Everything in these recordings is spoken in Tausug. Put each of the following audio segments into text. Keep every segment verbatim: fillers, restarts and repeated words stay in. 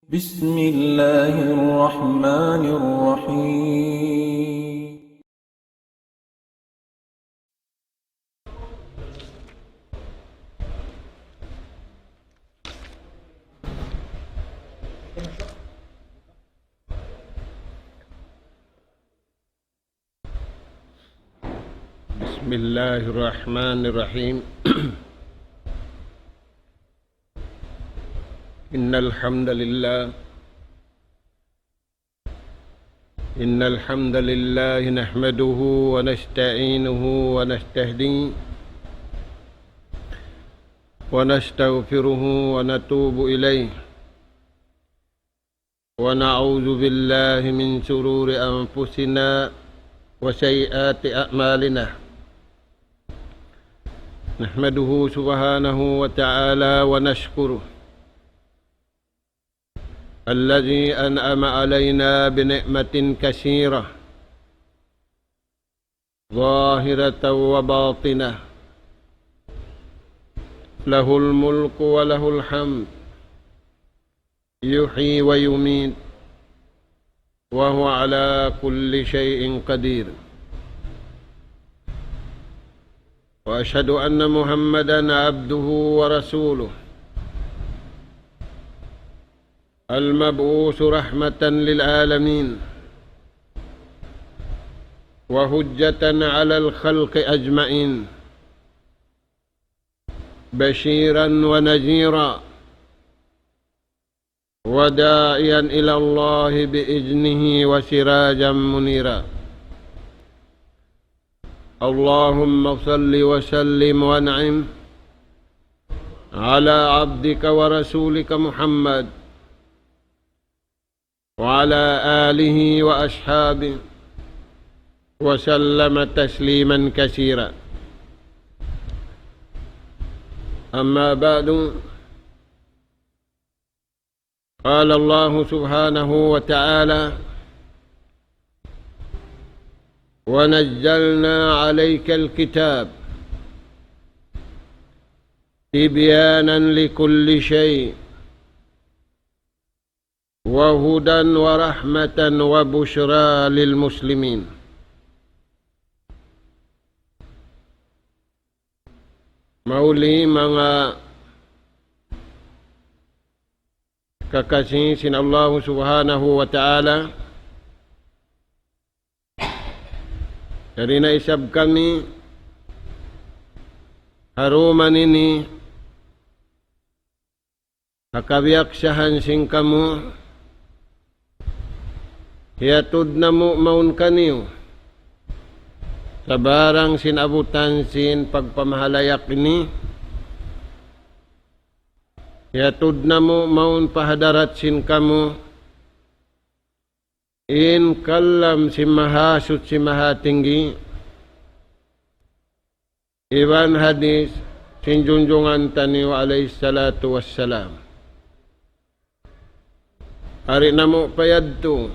بسم الله الرحمن الرحيم. بسم الله الرحمن الرحيم. إن الحمد لله، إن الحمد لله نحمده ونستعينه ونستهديه ونستغفره ونتوب إليه، ونعوذ بالله من شرور أنفسنا وسيئات أعمالنا. نحمده سبحانه وتعالى ونشكره، الذي أنعم علينا بنعمة كثيرة ظاهرة وباطنة، له الملك وله الحمد، يحيي ويميت، وهو على كل شيء قدير. وأشهد أن محمدا عبده ورسوله، المبعوث رحمة للعالمين وحجة على الخلق أجمعين، بشيرا ونذيرا، وداعيا إلى الله بإذنه وسراجا منيرا. اللهم صل وسلم وأنعم على عبدك ورسولك محمد وعلى آله وأصحابه وسلم تسليما كثيرا. أما بعد، قال الله سبحانه وتعالى: ونزلنا عليك الكتاب تبيانا لكل شيء وهدى ورحمة وبشرى للمسلمين. Mauli manga kakasi sin Allahu Subhanahu wa Ta'ala, yari na isab kami ha dum ini ha kabiyaksahan sin kamu, hiyatud namu' mawn kaniyu sabarang sin abutan sin pagpamahalayak ini, hiyatud namu' mawn pa hadarat sin kamu in kalam sin Mahasuchi Mahatinggi, iban hadis sin junjungan taniyu alayhi salatu wassalam. Ari namu' pa yadtu,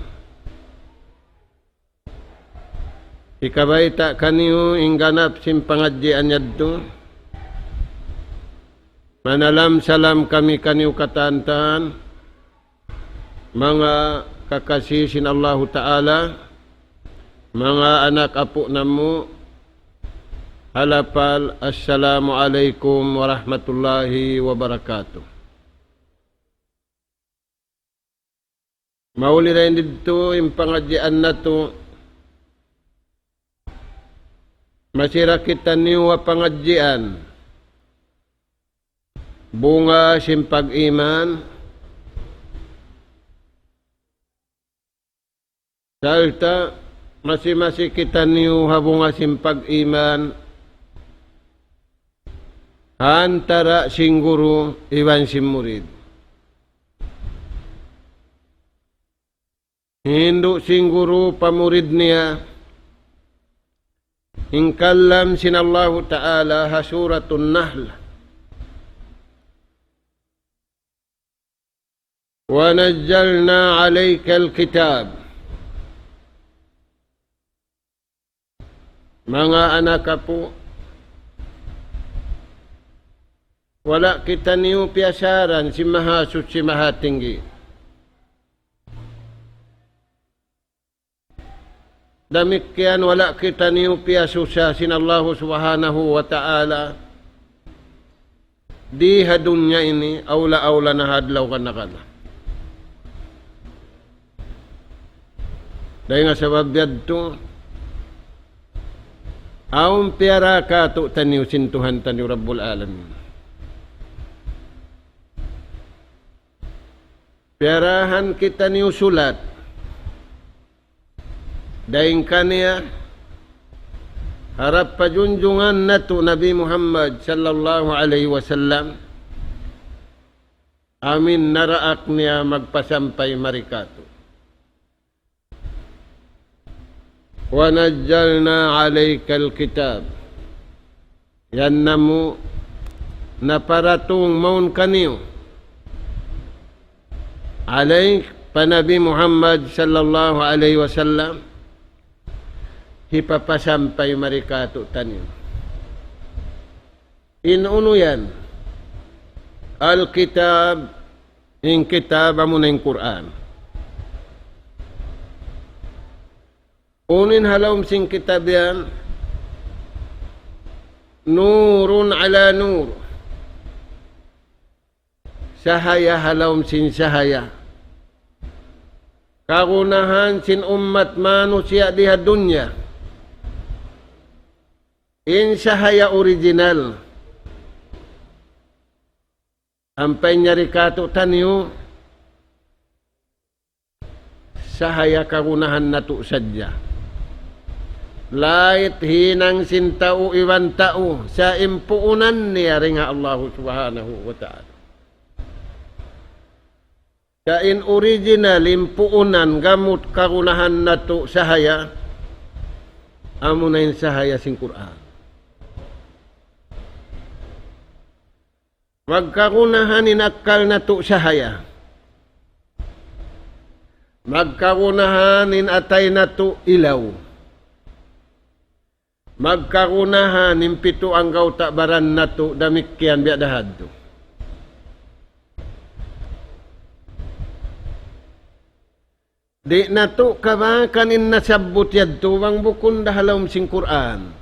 hikabayta' kaniyu in ganap sin pangadjian yadtu. Manalam-salam kami kaniyu katan-katan, manga kakasi sin Allahu Ta'ala, manga anak apu' namu', ha lapal, Assalamu alaykum warahmatullahi wabarakatuh. Mauli dayn didtu in pangadjian natu', masi da kitaniyu ha pangadjian bunga sin pag-iman, sarta' masi-masi kitaniyu ha bunga sin pag-iman, ha antara' sin guru iban sin murid. Hindu' sin guru pa murid niya, in kalam sin Allahu Ta'ala ha Suratun Nahl, ونزلنا عليك الكتاب. Manga anak apu', wala' kitaniyu piyasaran sin Mahasuchi Mahatinggi. Damikkiyan wala' kitaniyu piyasusa sin Allahu Subhanahu wa Ta'ala. Di ha dunya ini, awla-awla na ha adlaw kana-kana. Dayn ha sabab yadtu, awn piyara kātu'niyu sin Tuhan taniyu Rabbul Alamin. Piyarahan kitaniyu sulat. Dayn kaniya, harap pa junjungan natu' Nabi Muhammad sallallahu alayhi wasallam, amu in naraak niya magpasampay mari kātu'. وَنَزَّلْنَا عَلَيْكَ الْكِتَابَ. Yan namu' naparatung mawn kaniyu. Alayk, pa Nabi Muhammad sallallahu alayhi wasallam, hipapasampay mari kātu'niyu. In unu yan? Al-kitab, in kitab amuna in Qur'an. Unu in ha lawm sin kitab yan? نُورٌ عَلَى نُورٍ. Sahaya ha lawm sin sahaya. Kagunahan sin ummat manusiya' di ha dunya. In sahaya original. Ampa in yari kātu'niyu, sahaya kagunahan natu' sadja. Lāgi' hinang sin tau iban tau, sa' in puunan niya dayn ha Allahu Subhanahu wa Ta'ala. Sa' in original, in puunan, gamut kagunahan natu' sahaya, amuna in sahaya sin Qur'an. Magkagunahan in akkal natu' sahaya. Magkagunahan in atay natu' ilaw. Magkagunahan in pitu anggawta' baran natu' damikkiyan biya' da hadtu. Di' natu' kabakan in nasabbut yadtu bang bukun da ha lawm sin Qur'an.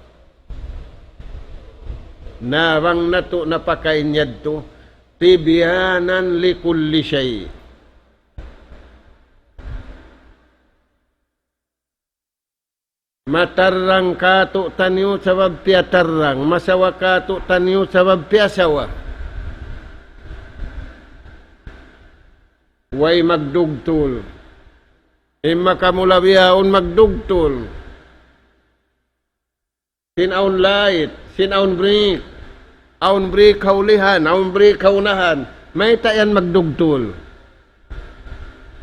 Na bang natu' napakain yadtu, تِبْيَانًا لِكُلِّ شَيْءٍ. Matarrang kātu'niyu sabab piyatarrang, masawa kātu'niyu sabab piyasawa. Way magdugtul. In makamula bihaun magdugtul. Sin awn light, sin awn brake. Awn brake ha ulihan, awn brake ha unahan. Mayta' yan magdugtul?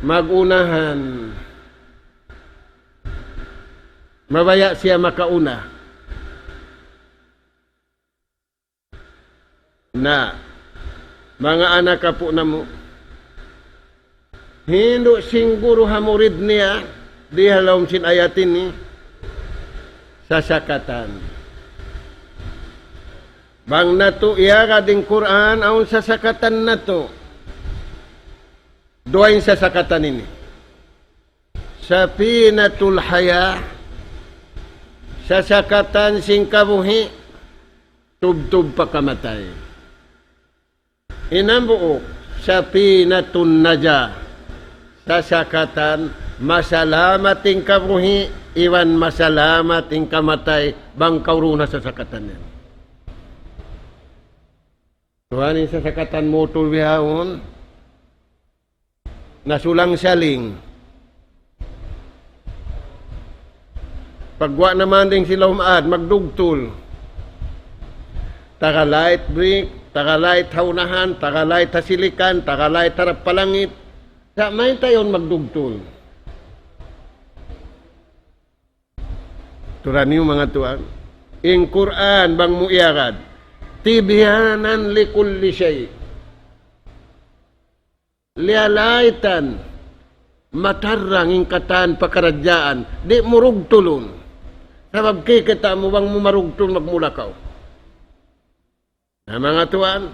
Mag-unahan. Mabaya' siya makauna. Na, manga anak apu' namu', hindu' sin guru ha murid niya, di ha lawm sin ayat ini, sasakatan. Bang natu' iyagad in Qur'an, awn sasakatan natu'. Duwa in sasakatan ini. Safinatul haya, sasakatan sin kabuhi', tubtub pa kamatay. In hambuuk, safinatun naja, sasakatan masalamat in kabuhi', iban masalamat in kamatay, bang kaw duun ha sasakatan yan. Tuwan in sasakatan motul bihaun. Nasulang saling. Pagguwa' naman dayn sin lawm aad, magdugtul. Taga light brake, taga light ha unahan, taga light ha silikan, taga light harap pa langit. Sa' mayta' yaun magdugtul? Tuud niyu manga tuwan. In Qur'an bang mu iyagad. تِبْيَانًا لِكُلِّ شَيْءٍ. Liyalaitan, matarrang in katan pakaradjaan, di' mu rugtulun. Sabab kikita' mu bang mu marugtul magmula kaw. Na manga tuwan,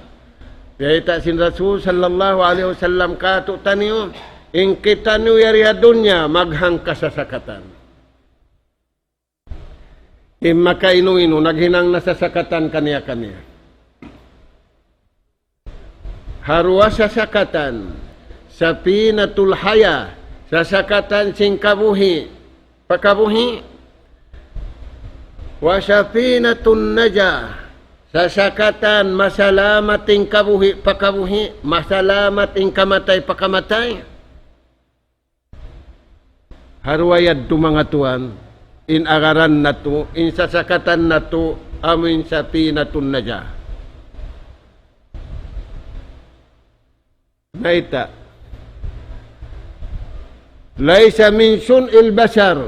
biyayta' sin Rasul sallallahu alayhi wasallam kātu'niyu, in kitaniyu yari ha dunya maghangka sasakatan. In makainu-inu, naghinang na sasakatan kaniya-kaniya. Ha duwa sasakatan, safinatul haya, sasakatan sin kabuhi', pakabuhi'. Wa safinatun najah, sasakatan masalamat in kabuhi', pakabuhi', masalamat in kamatay, pakamatay. Ha duwa yadtu manga tuwan, in agarun natu', in sasakatan natu', amu in safinatun najah. Mayta'? ليس من صنع البشر،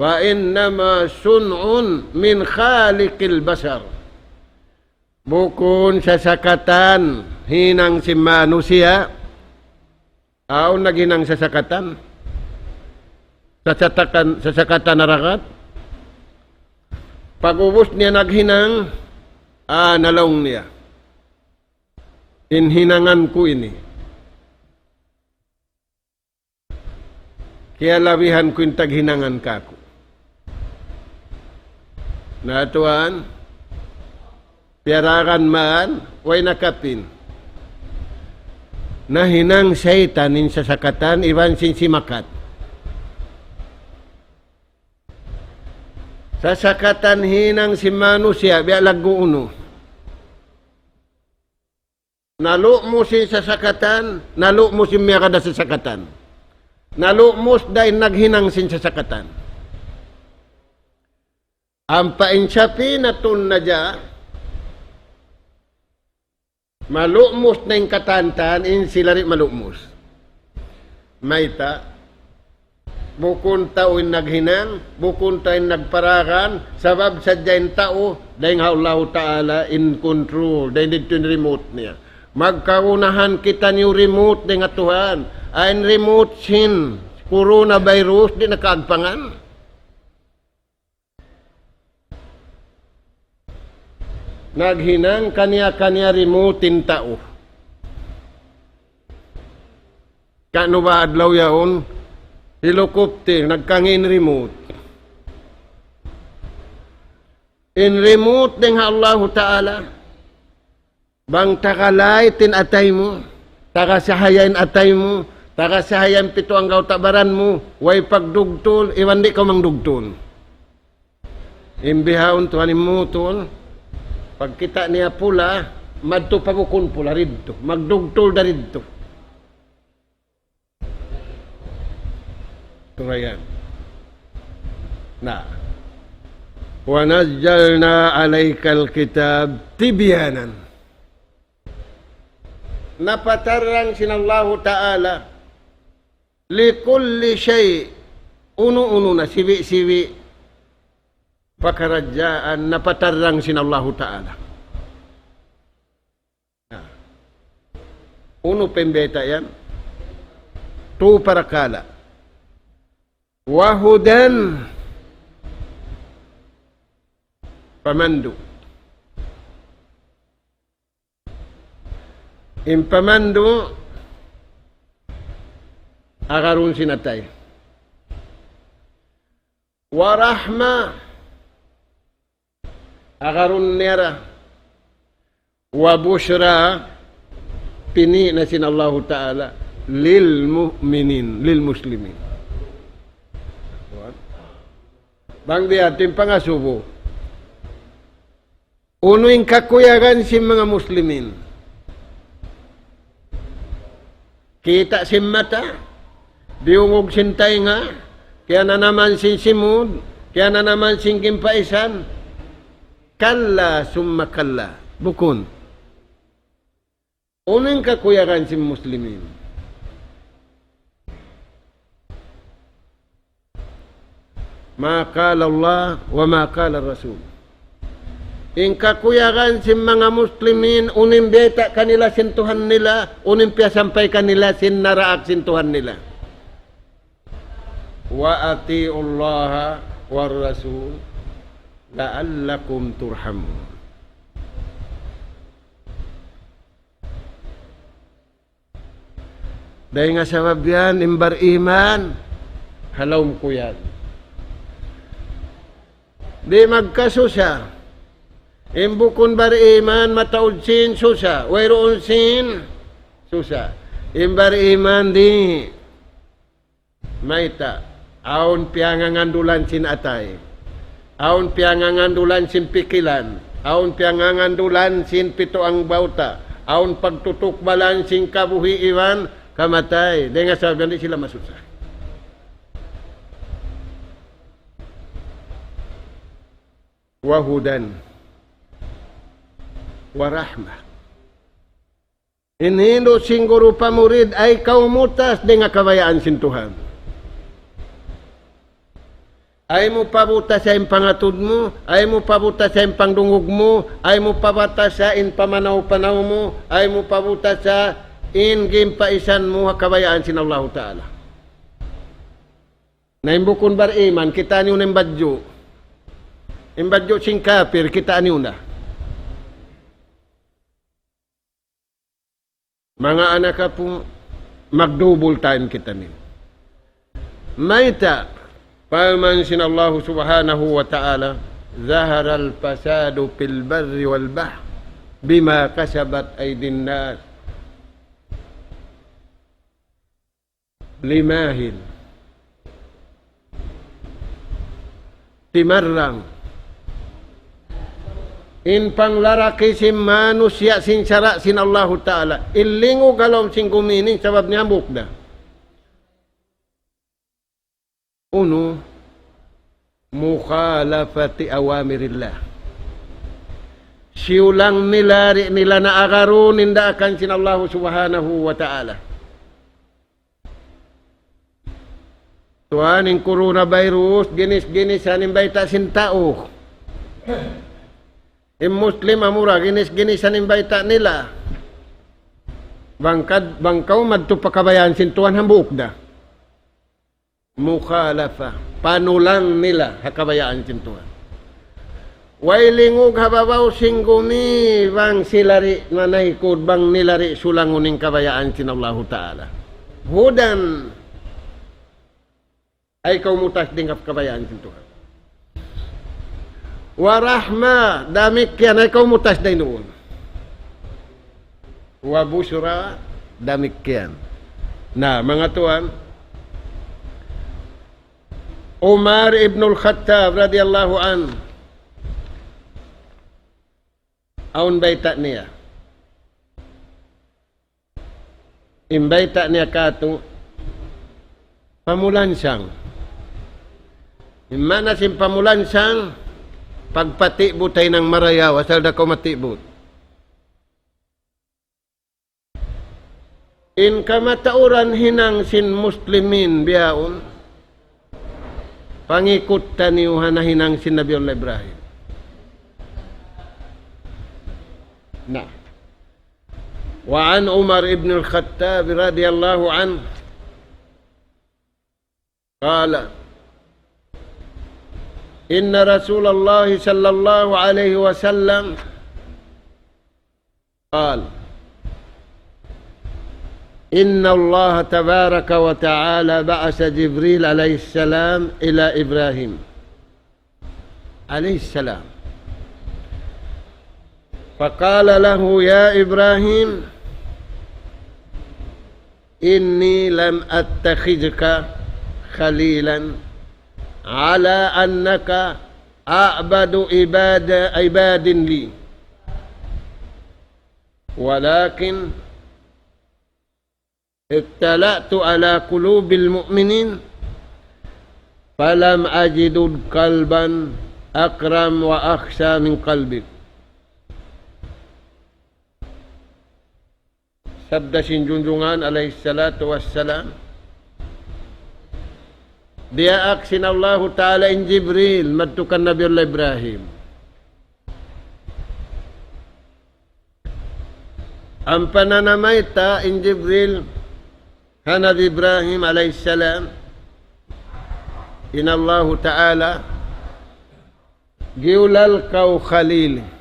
وإنما صنع من خالق البشر. Bukun sasakatan hinang sin manusiya'. Awn naghinang sasakatan? Sasatakan-, sasakatan harakat? Pag'ubus niya naghinang, ah, na laung niya, "In hinangan ku ini, kiyalabihan ku in taghinangan kāku'." Na tuwan, piyaragan man, way na kapin. Nahinang saytan in sasakatan iban sin simakat. Sasakatan hinang sin manusiya', biya' laggu' unu. Nalumus in sasakatan, nalumus in miyagad ha sasakatan. Nalumus da in naghinang sin sasakatan. Ampa in safinatun najah, malumus na in katan-katan, in sila di' malumus. Mayta'? Bukun tau in naghinang, bukun tau in nagparagan, sabab sadja in tau, dayn ha Allahu Ta'ala in control, dayn didtu in remote niya. Magkagunahan kitaniyu remote dayn ha Tuhan. In remote sin coronavirus, di' na kaagpangan. Naghinang kaniya-kaniya remote in tau. Kanu ba adlaw yaun, helicopter, nagkangi' in remote. In remote dayn ha Allahu Ta'ala. Bang taga light in atay mu, taga sahaya in atay mu, taga sahaya in pitu anggawta' baran mu, way pagdugtul, iban di' kaw mangdugtul. In bihaun tuwan in mutun, pagkita' niya pula, madtu pa bukun pula didtu, magdugtul da didtu. Turayan. Na. وَنَزَّلْنَا عَلَيْكَ الْكِتَابَ تِبْيَانًا. Napatarrang sin Allahu Ta'ala لِكُلِّ شَيْءٍ, unu-unu na, sibi'-sibi' pakaradjaan napatarrang sin Allahu Ta'ala. Na. Unu pa in bayta' yan? Tu parakala'. وَهُدًى, pamandu'. In pamandu', agarun sin atay. وَرَحْمَةً, agarun niya ra. وَبُشْرَىٰ, pini' na sin Allahu Ta'ala, لِلْمُؤْمِنِينَ, لِلْمُسْلِمِينَ. Bang biya' ha yan in pangasubu. Unu in kakuyagan sin manga Muslimin? Kita' sin mata, diyungug sin taynga, kiyananaman sin simud, kiyananaman sin gimpaisan. كَلَّا ثُمَّ كَلَّا. Bukun. Unu in kakuyagan sin Muslimin? مَا قَالَ اللَّهُ وَمَا قَالَ الرَّسُولُ. In kakuyagan sin manga Muslimin, unu in bayta' kanila sin Tuhan nila, unu in piyasampay kanila sin naraak sin Tuhan nila. وَأَطِيعُوا اللَّهَ وَالرَّسُولَ لَعَلَّكُمْ تُرْحَمُونَ. Dayn ha sabab yan, in bariman, ha lawm kuyag. Di' magkasusa. In bukun bariman mataud sin susa. Wayruun sin susa. In bariman di'. Mayta'? Awn piyangangandulan sin atay. Awn piyangangandulan sin pikilan. Awn piyangangandulan sin pitu ang bawta. Awn pagtutukbalan sin kabuhi' iban kamatay. Dayn ha sabab yan di' sila masusa. وهدى ورحمة. In hindu' sin guru pa murid, ayaw kaw mutas dayn ha kabayaan sin Tuhan. Ayaw mu pabutas in pangatud mu, ayaw mu pabutas in pangdungug mu, ayaw mu pabutas in pamanaw-panaw mu, ayaw mu pabutas in gimpaisan mu ha kabayaan sin Allahu Ta'ala. Na in bukun bariman, kitaa niyu na in badju'. In badju' sin kapir, kitaa niyu na. Manga anak apu', mag-double time kitaniyu. Mayta'? Parman sin Allahu Subhanahu wa Ta'ala, ظهر الفساد في البر والبحر بما كسبت أيدي الناس. Limahil. Timarrang. In panglalaki sin manusiya' sin sara' sin Allahu Ta'ala. In lingug ha lawm sin gumi ini sabab niya hambuuk da. Unu, مخالفة أوامر الله. Siyulang nila, di' nila naagarun in daakan sin Allahu Subhanahu wa Ta'ala. Tuwan, in coronavirus, ginis-ginisan in bayta' sin tau. In Muslim amura, ginis-ginisan in bayta' nila. Bang kad-, bang kaw madtu pa kabayaan sin Tuhan hambuuk da. Mukhalafa, panulang nila ha kabayaan sin Tuhan. Way lingug ha babaw sin gumi bang sila di' manaykud, bang nila di' sulangun in kabayaan sin Allahu Ta'ala. Hudan, ayaw kaw mutas dayn ha kabayaan sin Tuhan. Wa rahma, damikkiyan, ayaw kaw mutas dayn duun. Wa bushra, damikkiyan. Na, manga tuwan, Umar ibn al-Khattab radiyallahu anhu, awn bayta' niya. In bayta' niya katu', pamulansang. In maana sin pamulansang, pagpatibut ha hinang marayaw, asal da kaw matibut. In kamatauran hinang sin Muslimin bihaun, pangikut taniyu ha nahinang sin Nabiullah Ibrahim. Na. وعن عمر بن الخطاب رضي الله عنه قال: إن رسول الله صلى الله عليه وسلم قال: إن الله تبارك وتعالى بعث جبريل عليه السلام إلى إبراهيم عليه السلام فقال له: يا إبراهيم، إني لم أتخذك خليلا على أنك أعبد عباد، عباد لي، ولكن اطلعت على قلوب المؤمنين فلم أجد قلبا أكرم وأخشى من قلبك. Sabda sin Junjungan alayhi salatu wassalam, diyaak sin Allahu Ta'ala in Jibril madtu kan Nabiullah Ibrahim. Ampa na namayta' in Jibril ha Nabi Ibrahim alayhi salam, in Allahu Ta'ala giyulal kaw Khalil.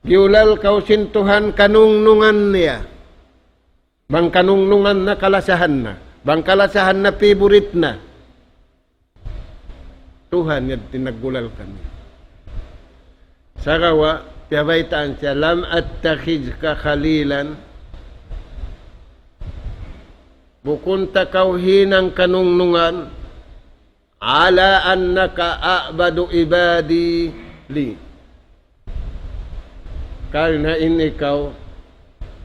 Giyulal kaw sin Tuhan kanungnungan niya. Bang kanungnungan na kalasahan na. Bang kalasahan na favorite na. Tuhan yadtu in naggulal kaniya. Sagawa', piyabaytaan siya, لم أتخذك خليلا. Bukun ta kaw hinang kanungnungan, على أنك أعبد عبادي لي. Karna' in ikaw,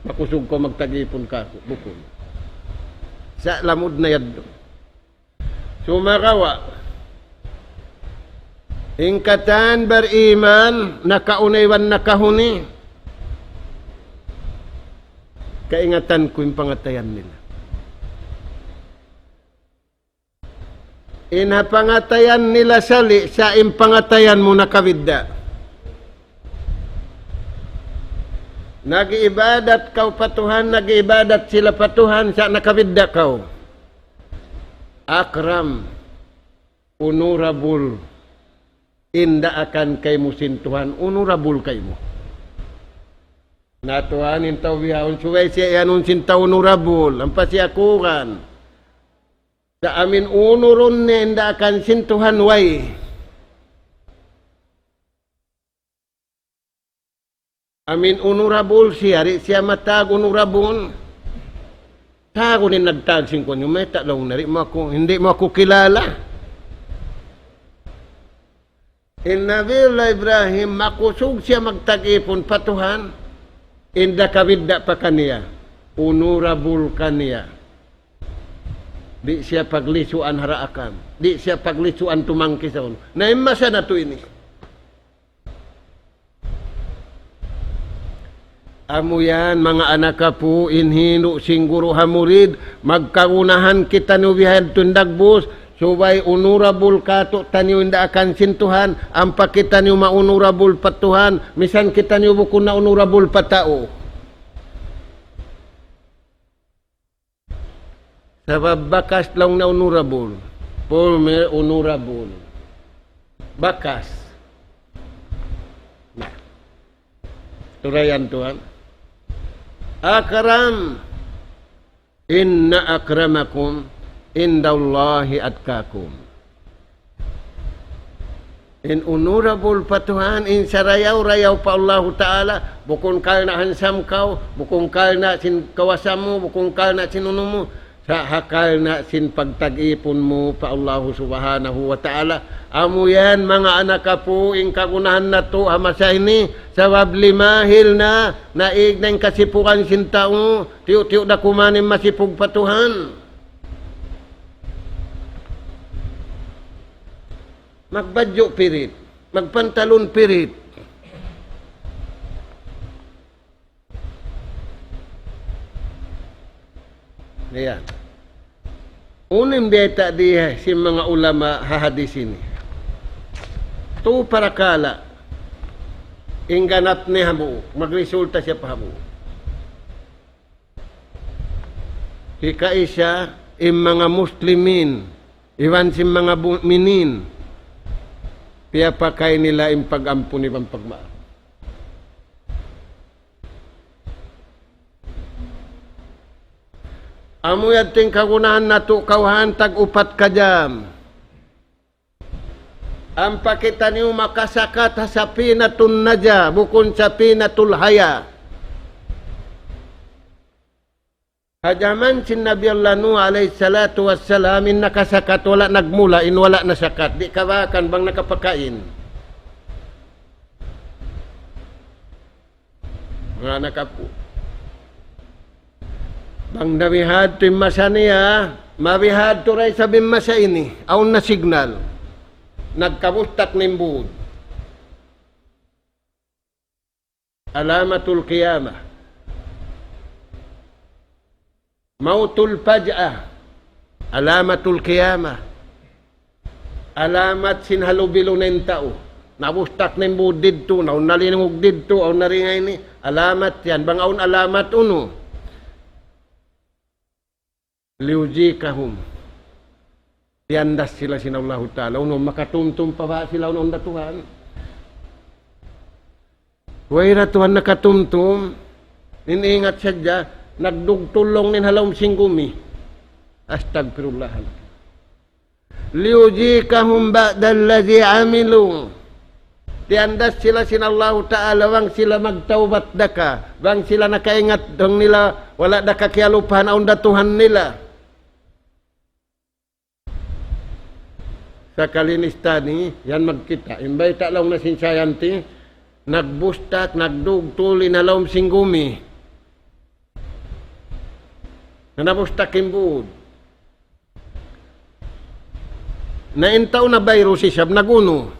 makusug kaw magtag-ipun kāku', bukun. Sa' lamud na yadtu. Sumagawa', in katan bariman, nakauna iban nakahuni, kaingatan ku in pangatayan nila. In ha pangatayan nila sali', sa' in pangatayan mu nakabidda'. Nag-iibadat kaw pa Tuhan, nag-iibadat sila pa Tuhan, sa' nakabidda' kaw. Akram, honorable, in daakan kaymu sin Tuhan, honorable kaymu. Na Tuhan, in tau bihaun, subay siya iyanun sin tau honorable, ampa siya kuran. Sa' amin unurun niya in daakan sin Tuhan, way. Amin honorable siya, di' siya matag honorable. Tawagun in nagtag sin kuwan, mayta' laung niya, di' mu aku, hindi mu aku kilala. In Nabiullah Ibrahim, makusug siya magtag-ipun pa Tuhan, in da kabidda' pa kaniya, honorable kaniya. Di' siya paglisuan ha daakan, di' siya paglisuan tumangkisaun. Na in masa natu' ini. Amu yan, manga anak apu', in hindu' sin guru ha murid, magkagunahan kitaniyu bihadtu in dagbus, subay honorable kātu'niyu in daakan sin Tuhan, ampa kitaniyu ma-honorable pa Tuhan, misan kitaniyu bukun na honorable pa tau. Sabab bakas laung niya honorable. Former honorable. Bakas. Na. Turayan Tuhan. أكرم، إن أكرمكم عند الله أتقاكم. In honorable pa Tuhan, in sarayaw-rayaw pa Allahu Ta'ala, bukun karna' handsome kaw, bukun karna' sin kawasa mu, bukun karna' sin unu mu, sa' ha karna' sin pagtag-ipun mu pa Allahu Subhanahu wa Ta'ala. Amu yan, manga anak apu', in kagunahan natu' ha masa ini, sabab limahil na, naig na in kasipugan sin tau, tiyu'-tiyu' da kuman in masipug pa Tuhan. Magbadju' pirit, magpantalon pirit. Yan. Unu in biyayta' di sin manga ulama ha hadis ini. Tu parakala' in ganap niya hambuuk, magresulta siya pa hambuuk. Hikaisa, in manga Muslimin, iban sin manga mu'minin, piyapakay nila in pag-ampun iban pagmaap. Amu yadtu in kagunahan natu' kawhaan tag upat ka jam. Ampa kitaniyu makasakat ha safinatun najah, bukun safinatul haya. Ha jaman sin Nabi Allah Nuh alayhi salatu wassalam, in nakasakat wala' nagmula, in wala' nasakat. Di' kabakan bang nakapakain. Manga anak apu'. Bang nabihadtu in masa niya, mabihadtu da isab in masa ini. Awn na signal. Nagkabustak na in būd. Alamatul qiyamah. Mautul faj'ah, alamatul qiyamah. Alamat sin halubilu na in tau. Nabustak na in būd didtu, naun na lingug didtu, awn na ringay ini. Alamat yan. Bang awn alamat unu. Liyuziqahum. Piyandas sila sin Allahu Ta'ala. Unu, makatumtum pa ba sila unu da Tuhan? Way da Tuhan nakatumtum. In ingat sadja, nagdugtulung in ha lawm sin gumi. Astagfirullah. ليذيقهم بعض الذي عملوا. Tiyandas sila sin Allahu Ta'ala, bang sila magtawbat da ka, bang sila nakaingat dayn nila, wala' da ka kiyalupahan awn da Tuhan nila. Sakali in istani, yan magkita'. In bayta' laung na sin sayanti, nagbustak, nagdugtul, in ha lawm sin gumi. Na nabustak in būd. Na in tau na virus isab nag-unu.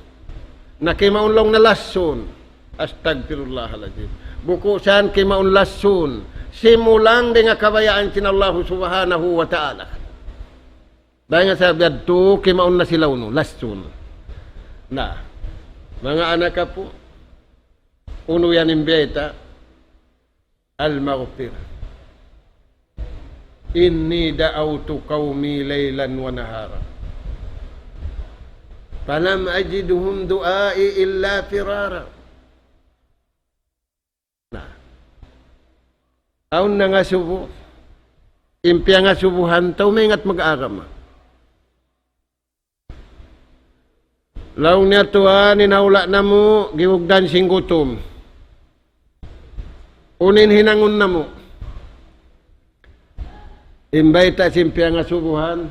Na kimaun laung na lassun. Astagfirullahalazim. Bukun sa kimaun lassun. Simulang dayn ha kabayaan sin Allahu Subhanahu wa Ta'ala. Dayn ha sabab yadtu kimaun na sila unu, lassun. Na, manga anak apu', unu yan in bayta', المغفرة. إني دعوت قومي ليلا ونهارا فلم أزدهم دعائي إلا فرارا. Na. Awn nangasubu. In piyangasubuhan tau maingat mag-agama. Laung niya, Tuhan, in hula' namu', giwugdan sin gutum. Unu in hinangun namu'? In bayta' sin piyangasubuhan,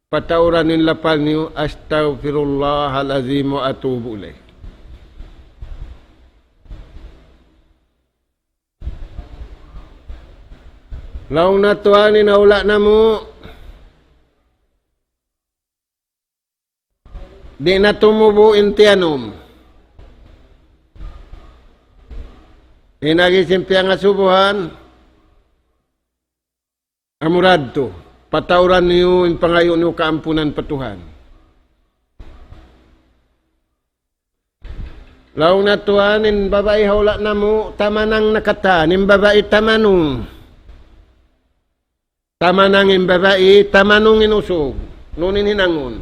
patauran in lapal niyu, أستغفر الله العظيم وأتوب إليه. Laung na, Tuhan, in hula' namu', di' na tumubu' in tiyanum. In agi sin piyangasubuhan, amura yadtu, patauran niyu in pangayu' niyu kaampunan pa Tuhan. Laung na, Tuhan, in babai ha hula' namu', tamanang na katan, in babai tamanung. Tamanang in babai, tamanung in usug. Unu in hinangun?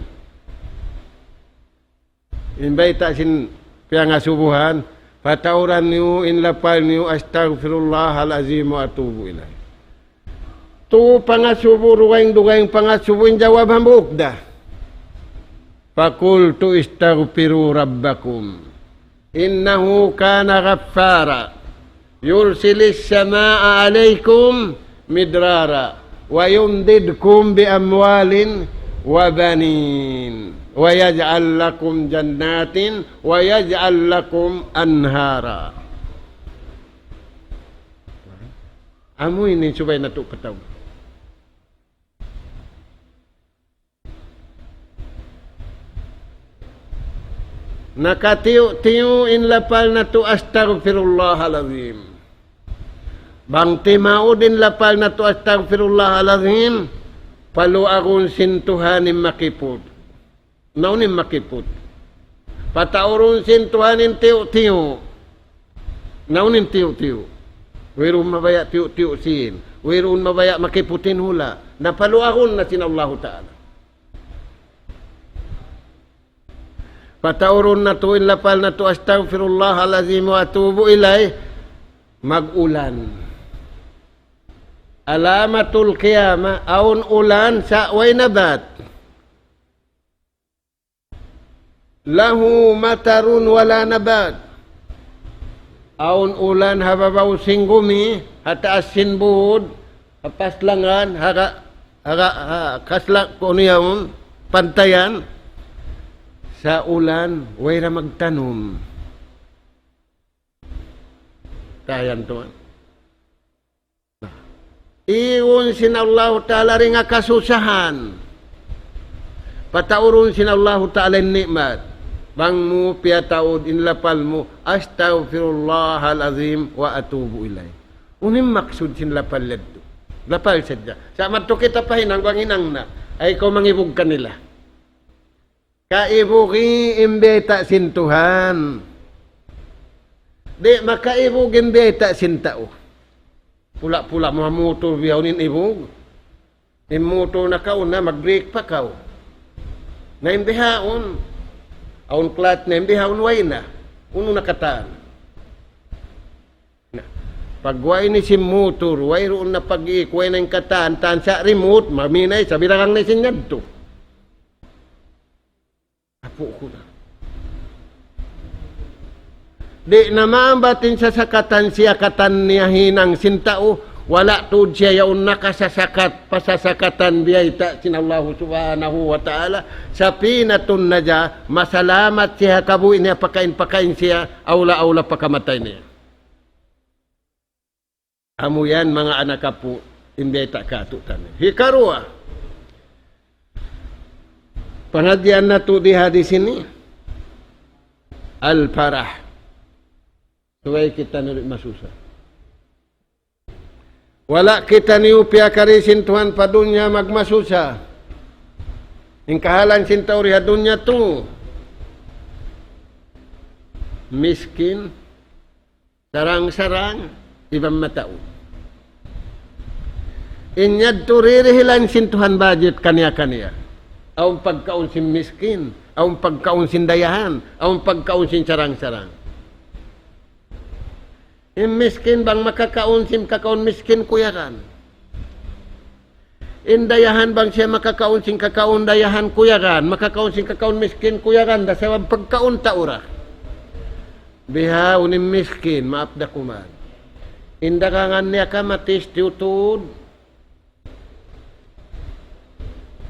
In bayta' sin piyangasubuhan, patauran niyu in lapal niyu, أستغفر الله العظيم وأتوب إليه. Tu pangasubu, dugaing-dugaing pangasubu, in jawab hambuuk da. فقلت استغفروا ربكم إنه كان غفارا يرسل السماء عليكم مدرارا ويمددكم بأموال وبنين ويجعل لكم جنات ويجعل لكم أنهارا. Amu ini subay natu' kataw. Nakatiyu'-tiyu' in lapal natu' أستغفر الله العظيم. Bang timaud in lapal natu' أستغفر الله العظيم, paluagun sin Tuhan in makiput. Na unu in makiput? Pataurun sin Tuhan in tiyu'-tiyu'. Na unu in tiyu'-tiyu'? Wayruun mabaya' tiyu'-tiyu' sīn. Wayruun mabaya' makiput in hula'. Na paluagun na sin Allahu Ta'ala. Pataurun natu' in lapal natu' أستغفر الله العظيم وأتوب إليه. Mag-ulan. علامة القيامة, awn ulan sa' way nabat. له مطر ولا نبات. Awn ulan ha babaw sin gumi, ha taas sin būd, ha paslangan, ha ka-, ha ka-, ha kasla-, kunu' yaun, pantayan, sa' ulan, way da magtanum. Tayan tuwan. Igun sin Allahu Ta'ala dayn ha kasusahan. Pataurun sin Allahu Ta'ala in ni'mat. Bang mu piyataud in lapal mu, أستغفر الله العظيم وأتوب إليه. Unu in maksud sin lapal yadtu? Lapal sadja. Sa' madtu kita pa hinang, bang hinang na. Ay kaw mangibug kanila. Kaibugi in bayta' sin Tuhan. Di' makaibug in bayta' sin tau. Pula-pula mu ha mutur bihaun in ibug. In mutur nakauna, mag-brake pa kaw. Na in bihaun, awn clutch na in bihaun, way na. Unu na katan? Na, pagguwa' ini sin mutur, wayruun na pag-iik, way na in katan, tan sa' remote, maminay, sa' bilagang na sin yadtu. Pukul. Di' na maambat in sasakatan siya katan niya hinang sin tau, wala' tuud siya yaun nakasasakat, pasasakatan biyayta' sin Allahu Subhanahu wa Ta'ala, safinatun najah, masalamat siya kabuhi' niya pakain-pakain siya, awla-awla pakamatay niya. Amu yan manga anak apu', in biyayta' kātu'niyu. Hikaruwa, pangadjian natu' di ha hadis ini, al-farah. Subay kitaniyu di' masusa. Wala' kitaniyu piyakari sin Tuhan pa dunya magmasusa. In kahalan sin tau di ha dunya tu, miskin, sarang-sarang, iban mataud. In yadtu dirihilan sin Tuhan budget kaniya-kaniya. Awn pagkaun sin miskin, awn pagkaun sin dayahan, awn pagkaun sin sarang-sarang. In miskin bang makakaun sin kakaun miskin kuyagan. In dayahan bang siya makakaun sin kakaun dayahan kuyagan, makakaun sin kakaun miskin kuyagan, da sabab pagkaun tau ra. Bihaun in miskin, maap da kuman. In dagangan niya kamatis tiyutud.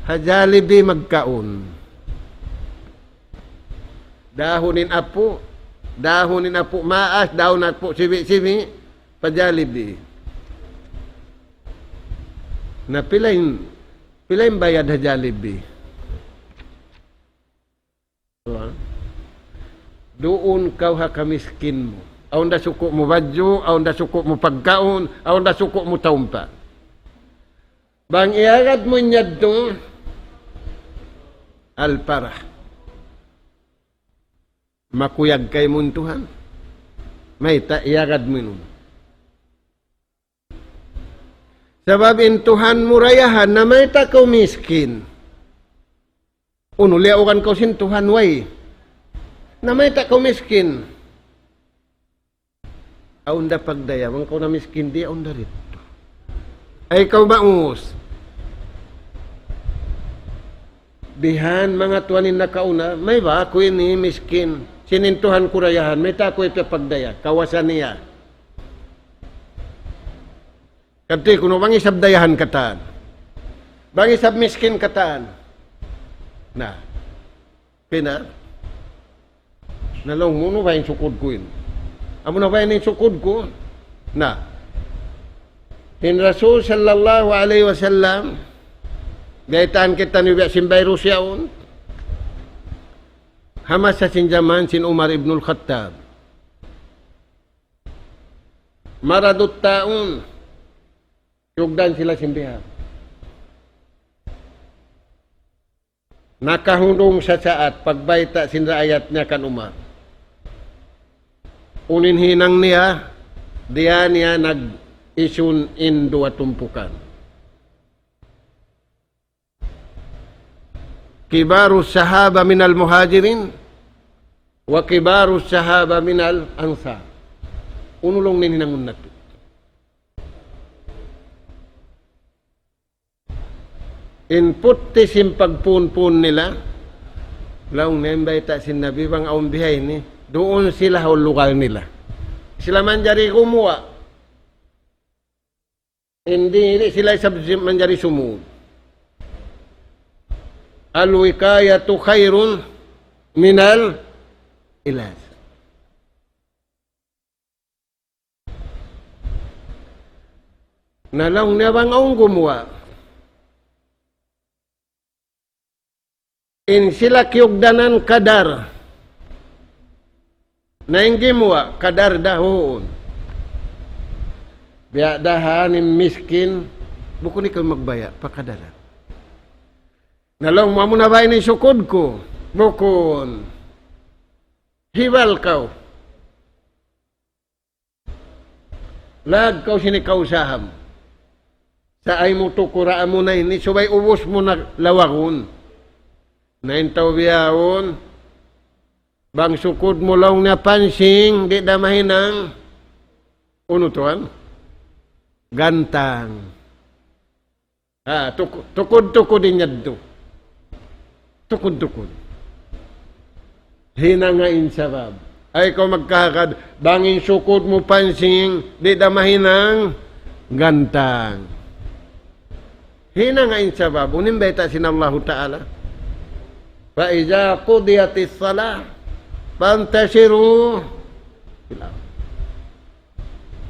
Ha Jollibee magkaun. Dahun in apu', dahun in apu' maas, dahun apu' sibi'-sibi', pa Jollibee. Na pila in, pila in bayad ha Jollibee? Duun kaw ha kamiskin mu. Awn da suku' mu badju', awn da suku' mu pagkaun, awn da suku' mu taumpa. Bang iyagad mu in yadtu, al-farah. Makuyag kaymu in Tuhan. Mayta' iyagad mu in unu. Sabab in Tuhan mu dayahan, na mayta' kaw miskin. Unu, liyaugan kaw sin Tuhan, way. Na mayta' kaw miskin. Awn da pagdaya, bang kaw na miskin di', awn da didtu. Ay kaw maus. Bihan manga tuwan in nakauna, mayta' aku ini miskin. Sin in Tuhan ku dayahan, mayta' aku ini pagdaya, kawasa niya. Kati kunu' bang isab dayahan katan. Bang isab miskin katan. Na. Pina. Na laung mu, unu ba in sukud ku in? Amu na ba in sukud ku? Na. In Rasul sallallahu alayhi wasallam, biyaytaan kitaniyu biya' sin virus yaun. Ha masa sin jaman sin Umar ibnul Khattab. Maradut taun. Yugdan sila sin bihan. Nakahundung sasaat pagbayta' sin raayat niya kan Umar. Unu in hinang niya, diya niya nag-isun in duwa tumpukan. كبار الصحابة من المهاجرين وكبار الصحابة من الأنصار. Unu laung niya in hinangun natu'? In puti sin pagpuun-puun nila, laung niya in bayta' sin Nabi bang awn bihaini, duun sila ha lugal nila. Sila manjari gumuwa'. Di' sila isab manjari sumud. الوقاية خير من العلاج. Na laung niya bang awn gumuwa'. In sila kiyugdanan kadar. Na in gimuwa', kadar da huun. Biya' da ha ini miskin, bukun ikaw magbaya', pakadaran. Na laung mu, amu na ba ini sukud ku? Bukun. Hibal kaw. Lag kaw sin kausaha mu. Sa' ayaw mu tukura' amu na ini, subay ubus mu na lawagun. Na in tau bihaun, bang sukud mu laung niya pansing, di' da mahinang. Unu tuwan? Gantang. Ha, tuku-, tukud-tukud in yadtu. Tukud-tukud. Hinanga in sabab. Ay kaw magkahagad, bang in sukud mu pansing, di' da mahinang gantang. Hinanga in sabab. Unu in bayta' sin Allahu Ta'ala? فإذا قضيت الصلاة فانتشروا في الأرض.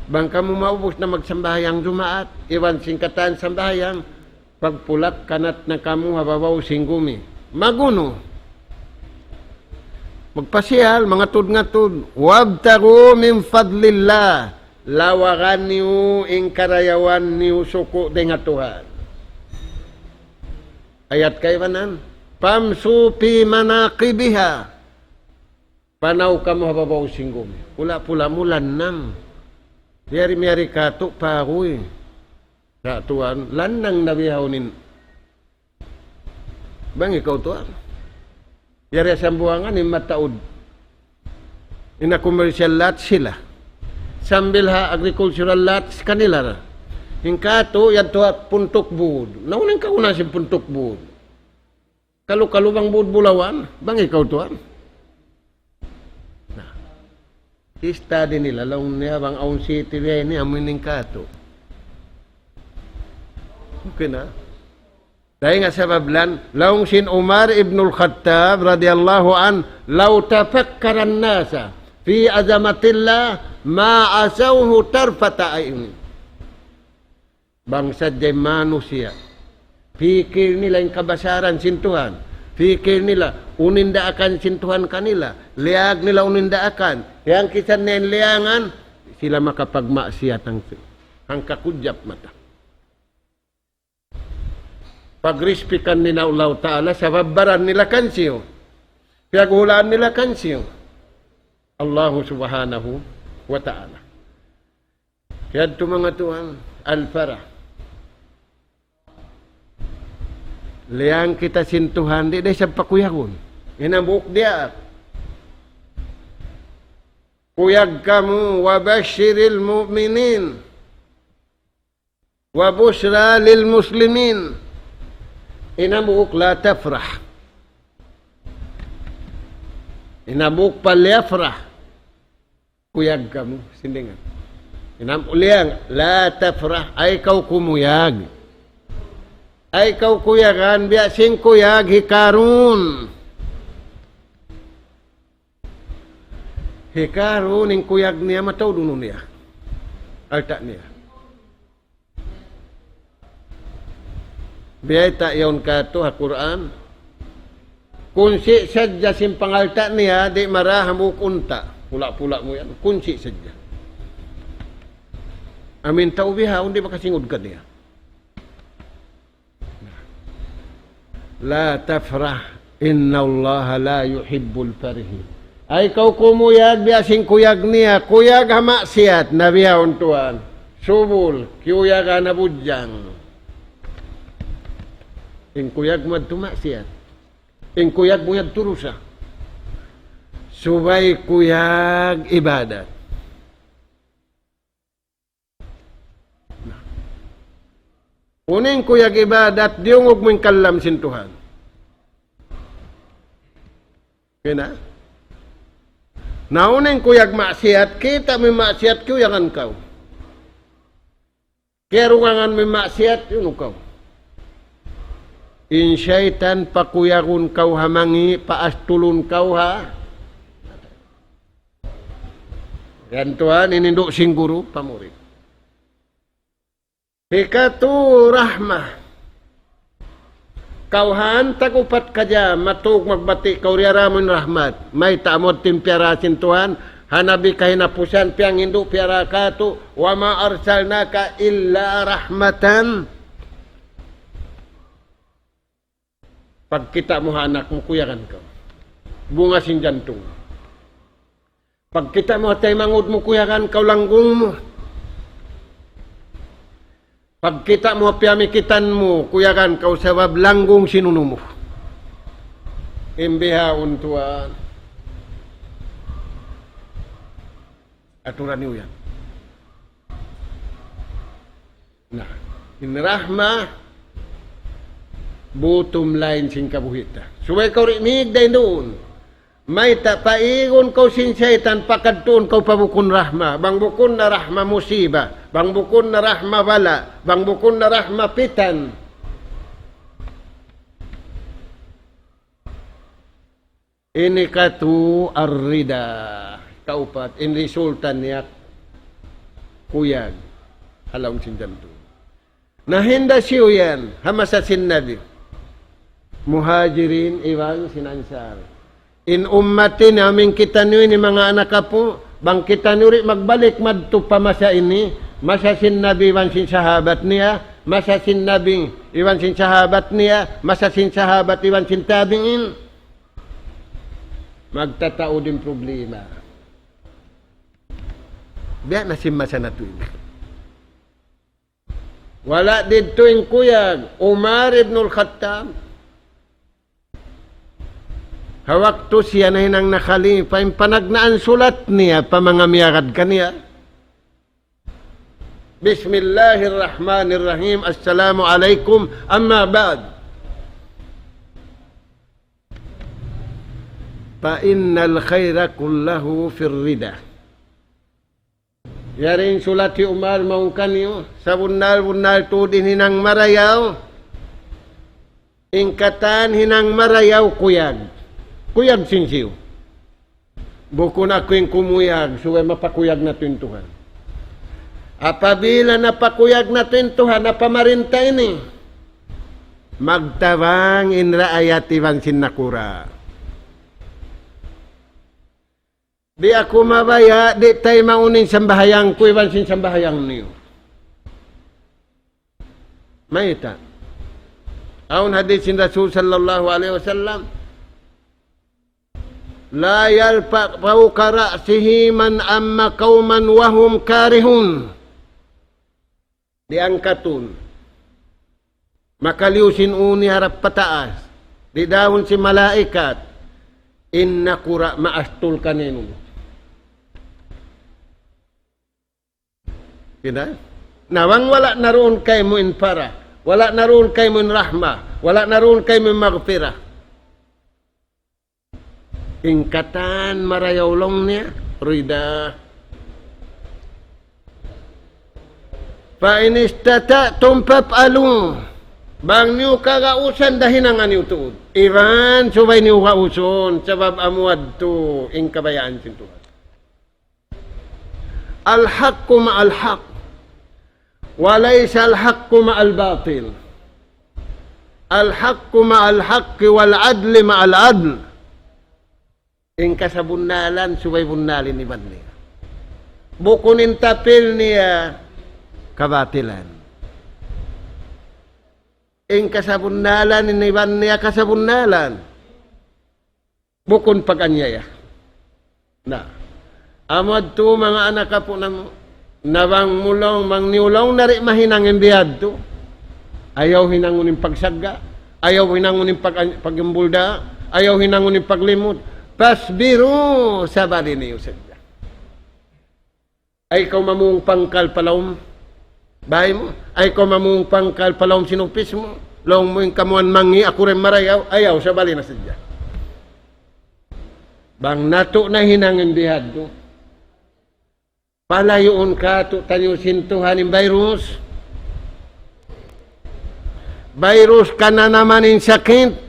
Bang kamu maubus na magsambahayang Jumaat, iban sin katan sambahayang, pagpulak-kanat na kamu ha babaw sin gumi. Mag-unu? Magpasiyal, mangatud-ngatud. وابتغوا من فضل الله. Lawagan niyu in karayawan niyu suku' dayn ha Tuhan. Ayat kaibanan. فامشوا في مناكبها. Panaw kamu ha babaw sin gumi. Pula-pula mu lannang. Yari miyari katu' paguy. Sa' tuwan, lannang na bihaun in. Bang ikaw tuwan. Yari ha Sambuwangan in mataud. In ha commercial lot sila. Sambil ha agricultural lot kanila ra. In katu', yadtu ha puntuk bud. Naunu in kagunahan sin puntuk bud? Kalu-kalu bang bud bulawan, bang ikaw tuwan. Na. Study nila, laung niya bang awn city biya' ini, amu in katu'. Okay na? Dayn ha sabab yan, laung sin Umar ibnul Khattab radiyallahu anhu, لو تفكر الناس في عظمة الله ما عصوه طرفة عين. Bang sadja in manusiya', pikil nila in kabasaran sin Tuhan, pikil nila unu in daakan sin Tuhan kanila, liyag nila unu in daakan, hiyangkisan nila in liyangan, sila makapagmaksiyat hangka-, hangkakujap mata. Pagrispikan nila Allah Ta'ala, sabab baran nila kansiyu, piyaghulaan nila kansiyu, Allahu Subhanahu wa Ta'ala. Yadtu manga tuwan, al-farah. Liyang kita sin Tuhan, di' da isab pakuyagun. In hambuuk diyaak. Kuyag kamu, وبشر المؤمنين وبشرى للمسلمين. In hambuuk, لا تفرح. In hambuuk, فليفرح. Kuyag kamu, sindingan. In hambuuk liyang, لا تفرح, ay kaw kumuyag. Ay kaw kuyagan, biya' sin kuyag hi Karun. Hi Karun in kuyag niya mataud unu niya. Alta' niya. Biyayta' yaun katu' ha Qur'an. Kunsi' sadja sin pangalta' niya, di' maraha hambuuk unta'. Pula-pula mu yan. Kunsi' sadja. Amu in tau bihaun, di' makasingud kaniya. لا تفرح إن الله لا يحب الفرحين. Ay kaw kumuyag, biya' sin kuyag niya, kuyag ha maksiyat, na bihaun tuwan. Subul, kiyuyagan na budjang. In kuyag mu yadtu maksiyat. In kuyag mu yadtu dusa. Subay kuyag ibadat. Unu in kuyag ibadat, diyungug mu in kalam sin Tuhan. Kena? Na unu in kuyag maksiyat, kita' mu in maksiyat, kiyuyagan kaw. Kiyarungangan mu in maksiyat, yun kaw. In saytan pakuyagun kaw ha mangi', paastulun kaw ha. Yan tuwan, in hindu' sin guru, pa murid. Hikatu rahma. Kaw han tag-upat ka jam, matug magbati' kaw, diyara mu in rahmat. Mayta' amu in piyara sin Tuhan, ha Nabi kahinapusan, piyanghindu' piyara katu', وما أرسلناك إلا رحمة. Pagkita' mu ha anak mu, kuyagan kaw. Bunga sin jantung. Pagkita' mu ha taymanghud mu, kuyagan kaw langgung mu. Pagkita' mu ha piyamikitan mu, kuyagan kaw sabab langgung sin unu mu. In bihaun tuwan. Aturan niyu yan. Na, in rahma, bottom line sin kabuhi' ta. Subay kaw di' mīg dayn duun. Mayta' paigun kaw sin saytan, pakadtuun kaw pa bukun rahma. Bang bukun na rahma musiba, bang bukun na rahma bala', bang bukun na rahma pitan. Ini katu' ar-rida. Kaupat, in resulta niya kuyag ha lawm sin jantung. Na hinda siyu yan, ha masa sin Nabi. Muhajirin iban sin Ansar. In ummat ini, amu in kitaniyu ini manga anak apu', bang kitaniyu di' magbalik madtu pa masa ini, masa sin Nabi iban sin sahabat niya, masa sin Nabi iban sin sahabat niya, masa sin sahabat iban sin tabi'in, magtataud in problema. Biya' na sin masa natu' ini. Wala' didtu in kuyag, Umar ibn al-Khattab. Ha waktu siya nahinang na khalifa, in panagnaan sulat niya pa manga miyagad kaniya. بسم الله الرحمن الرحيم. السلام عليكم. أما بعد. فإن الخير كله في الرضا. Yari in sulat hi Umar mawn kaniyu, sabunnal-bunnal tuud in hinang marayaw. In katan hinang marayaw kuyag. Kuyag sin siyu. Bukun aku in kumuyag, subay mapakuyag natu' in Tuhan. Apabila napakuyag natu' in Tuhan, napamarinta ini, magtabang in raayat iban sin nakura'. Di' aku mabaya', di' taymaun in sambahayang ku iban sin sambahayang niyu. Mayta'? Awn hadith sin Rasul sallallahu alayhi wasallam, لا يرفع فوق رأسه من أما قوما وهم كارهون. Diangkatun. Makaliyu sin ū niya harap pataas. Didaun sin malaikat. In nakura' maastul kaniyu. Kita? Na bang wala' na duun kaymu in para. Wala' na duun kaymu in rahma. Wala' na duun kaymu in maghfirah. In katan marayaw laung niya, rida. فإن استطعتم فافعلوا. Bang niyu kagausan, da hinanga niyu tuud. Iban subay niyu gausun, sabab amu yadtu in kabayaan sin Tuhan. الحق مع الحق وليس الحق مع الباطل. الحق مع الحق والعدل مع العدل. In kasabunnalan subay bunnal in iban niya. Bukun in tapil niya kabatilan. In kasabunnalan in iban niya kasabunnalan. Bukun pag-anyaya. Na. Amu yadtu manga anak apu' namu'. Na bang mu laung, bang niyu laung na di' mahinang in biyadtu. Ayaw hinangun in pagsagga'. Ayaw hinangun in pag-, pag-imbulda. Ayaw hinangun in paglimut. فاصبروا, sabali niyu sadja. Ayaw kaw mamung pangkal pa lawm bay mu. Ayaw kaw mamung pangkal pa lawm sin upis mu. Laung mu in kamuan mangi', aku da in marayaw. Ayaw, sabali na sadja. Bang natu' nahinang in bihadtu, palayuun kātu'niyu sin Tuhan in virus. Virus kananaman in sakit,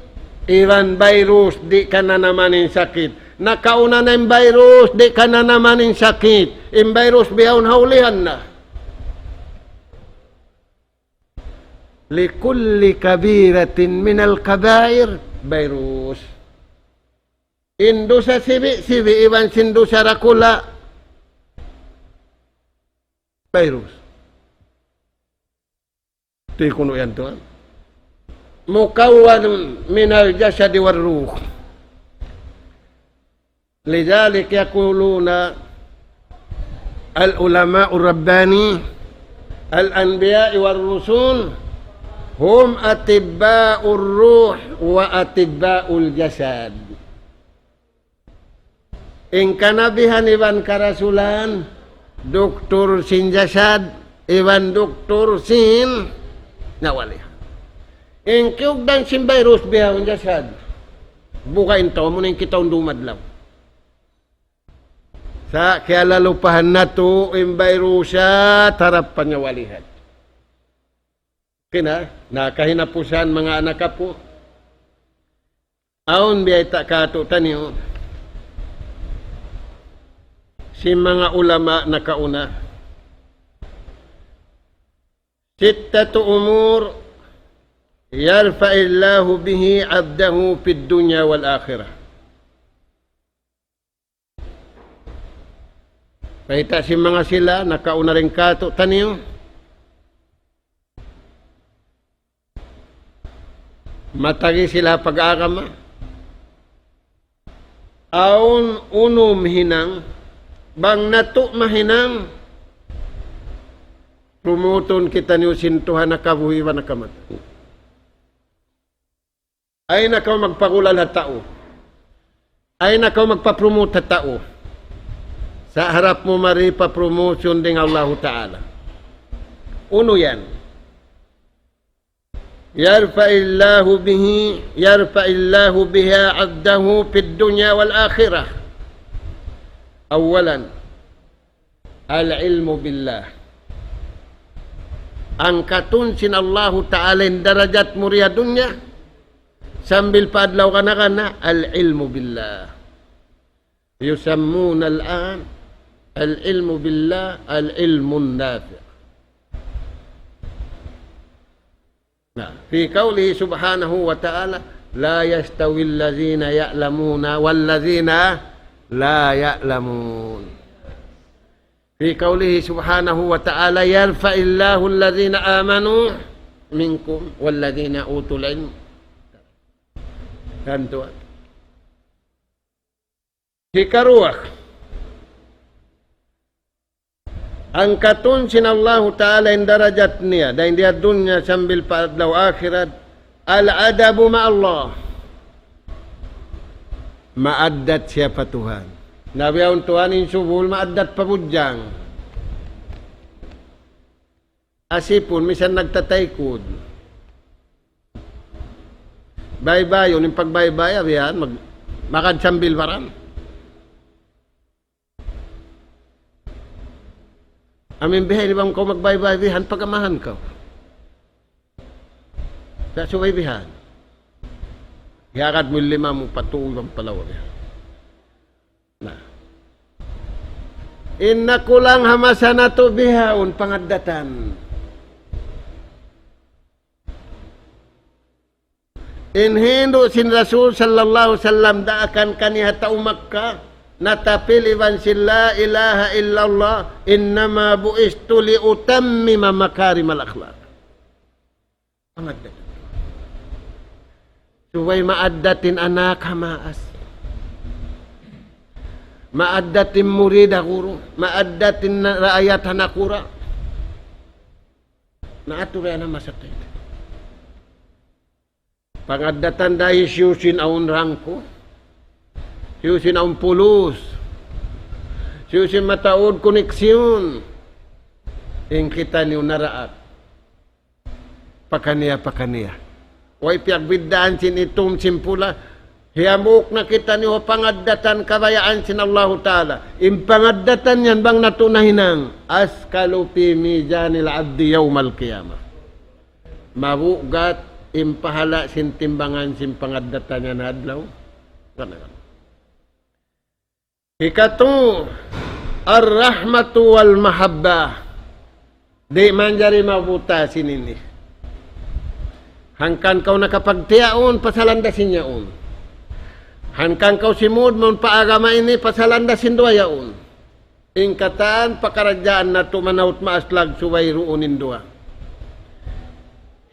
iban virus di' kananaman in sakit. Nakauna na in virus di' kananaman in sakit. In virus bihaun ha ulihan na. لكل كبيرة من الكبائر virus. In dusa sibi'-sibi' iban sin dusa dakula', virus. Tuy kunu' yan tuwan. مكون من الجسد والروح. لذلك يقولون العلماء الرباني، الأنبياء والرسل هم أطباء الروح وأطباء الجسد. In kanabihan iban karasulan, duktur sin jasad, iban duktur sin nyawalihan. In kiyugdan sin virus bihaun jasad. Buka' in tau, amuna in kitaun dum adlaw. Sa' kiyalalupahan natu' in bayrusa tarap panyawalihan. Kina, na kahinapusan manga anak apu'. Awn biyayta' kātu'niyu sin manga ulama nakauna. ستة أمور يرفع الله به عبده في الدنيا والآخرة. Bayta' sin manga sila, nakauna dayn kātu'niyu. Matagi sila pag-agama. Awn unum hinang, bang natu' mahinang, prumutun kitaniyu sin Tuhan nakabuhi' iban nakamatay. Ayaw na kaw magpagulal ha tau. Ayaw na kaw magpapromote ha tau. Sa' harap mu mari pa promotion dayn Allahu Ta'ala. Unu yan? يرفع الله به، يرفع الله بها عبده في الدنيا والآخرة. أولا، العلم بالله. Angkatun sin Allahu Ta'ala in darajat mu dii ha dunya, sambil pa adlaw kana-kana, العلم بالله. يسمون الآن العلم بالله العلم النافع. Nah, في قوله سبحانه وتعالى: لا يستوي الذين يعلمون والذين لا يعلمون. في قوله سبحانه وتعالى: يرفع الله الذين آمنوا منكم والذين أوتوا العلم. Yan tuwan. Hikaruwa, angkatun sin Allahu Ta'ala in darajat niya, dayn di ha dunya sambil pa adlaw akhirat, الأدب مع الله. Maaddat siya pa Tuhan. Na biya' yaun tuwan in subul, maaddat pa budjang. Asipun, misan nagtataykud. Baybayun, in pagbaybay, bihan, mag-, magad sambil baran. Amu in bihan, bang kaw magbaybay, bihan, pagamahan kaw. Sa' subay bihan. Hiyagad mu in lima mu pa tuu iban pa lawa bihan. Na. In nakulang ha masa natu' bihaun pangaddatan. In hindu' sin Rasul sallallahu alayhi wasallam daakan kaniya ha tau Makkah, natapil iban sin لا إله إلا الله, إنما بعثت لأتمم مكارم الأخلاق. Pangaddat. Subay maaddat in anak ha maas. Maaddat in murid ha guru. Maaddat in raayat ha nakura'. Na atu ra yan ha masa ta ini. Pangaddatan da hisiyu sin awn rangku. Hisiyu sin awn pulus. Hisiyu sin mataud koneksyon. In kitaniyu naraak. Pakaniya-pakaniya. Way piyagbiddaan sin itum sin pula. Hiyamuuk na kitaniyu ha pangaddatan kabayaan sin Allahu Ta'ala. In pangaddatan yan bang natu' nahinang. أثقل في ميزان العبد يوم القيامة. Mabugat in pahala' sin timbangan sin pangaddatan yan ha adlaw. Kana-kana. Hikatu, الرحمة والمحبة. Di' manjari mabuta' sin ini. Hangkan kaw nakapagtiyaun, pasalan da sin yaun. Hangkan kaw simud mawn pa agama ini, pasalan da sin duwa yaun. In katan pakaradjaan natu' manaut maaslag subay duun in duwa.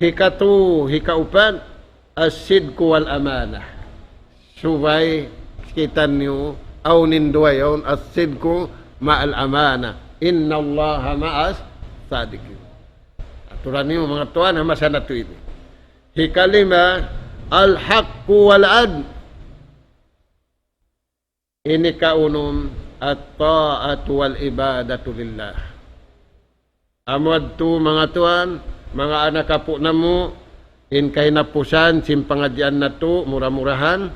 Hikatu, hikaupat, الصدق والأمانة. Subay kitaniyu awn in duwa yaun, الصدق مع الأمانة. إن الله مع الصادقين. Aturan niyu manga tuwan ha masa natu' ini. Hikalima, الحق والعدل. Ini kaunum, الطاعة والعبادة لله. Amu yadtu manga tuwan, manga anak apu' namu', in kahinapusan sin pangadjian natu', mura-murahan,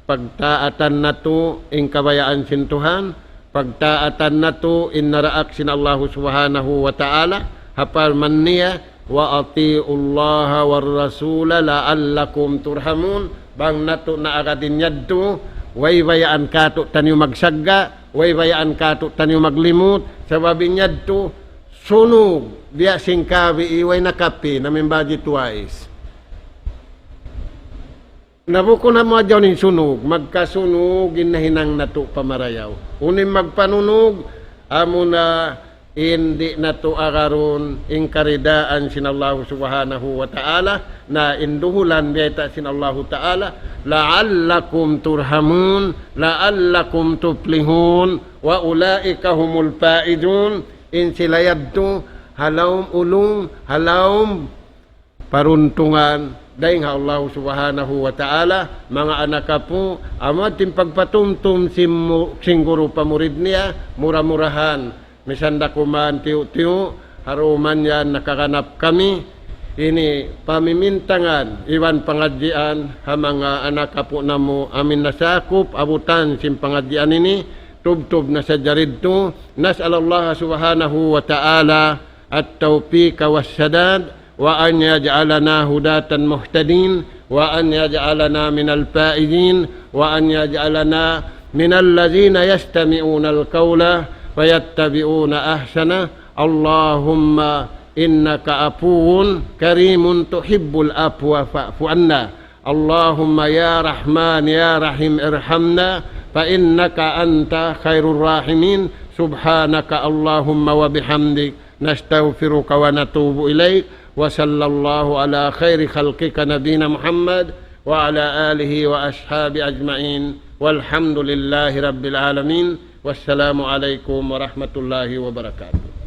pagtaatan natu' in kabayaan sin Tuhan, pagtaatan natu' in naraak sin Allahu Subhanahu wa Ta'ala, ha parman niya, وأطيعوا الله والرسول لعلكم ترحمون. Bang natu' na agadin yadtu, way bayaan katu' taniyu magsagga', way bayaan katu' taniyu maglimut, sabab in yadtu, sunug, biya' sin kabi, way na kapi, na mimbaji twice. Na bukun amu hadja in sunug, magkasunug in nahinang natu' pamarayaw. Unu in magpanunug, amuna in di' natu' agarun in karidaan sin Allahu Subhanahu wa Ta'ala, na in duhulan biyayta' sin Allahu Ta'ala, لعلكم ترحمون، لعلكم تفلحون، وأولئك هم الفائزون, in sila yadtu, ha lawm ulung, ha lawm paruntungan dayn ha Allahu Subhanahu wa Ta'ala, manga anak apu', amu in pagpatumtum sin mu-, sin guru pa murid niya, mura-murahan, misan da kuman tiyu'-tiyu', ha duman yan nakaganap kami, ini pamimintangan, iban pangadjian, ha manga anak apu' namu', amu in nasakup, abutan sin pangadjian ini, tubtub na sadja didtu, نسأل الله سبحانه وتعالى التوفيق والسداد، وأن يجعلنا هداة مهتدين، وأن يجعلنا من الفائزين، وأن يجعلنا من الذين يستمعون القول فيتبعون أحسنه. اللهم إنك عفو كريم تحب العفو فاعف عنا. اللهم يا رحمن يا رحيم ارحمنا فإنك أنت خير الراحمين. سبحانك اللهم وبحمدك نستغفرك ونتوب إليك. وصلى الله على خير خلقك نبينا محمد وعلى آله وأصحابه أجمعين. والحمد لله رب العالمين. والسلام عليكم ورحمة الله وبركاته.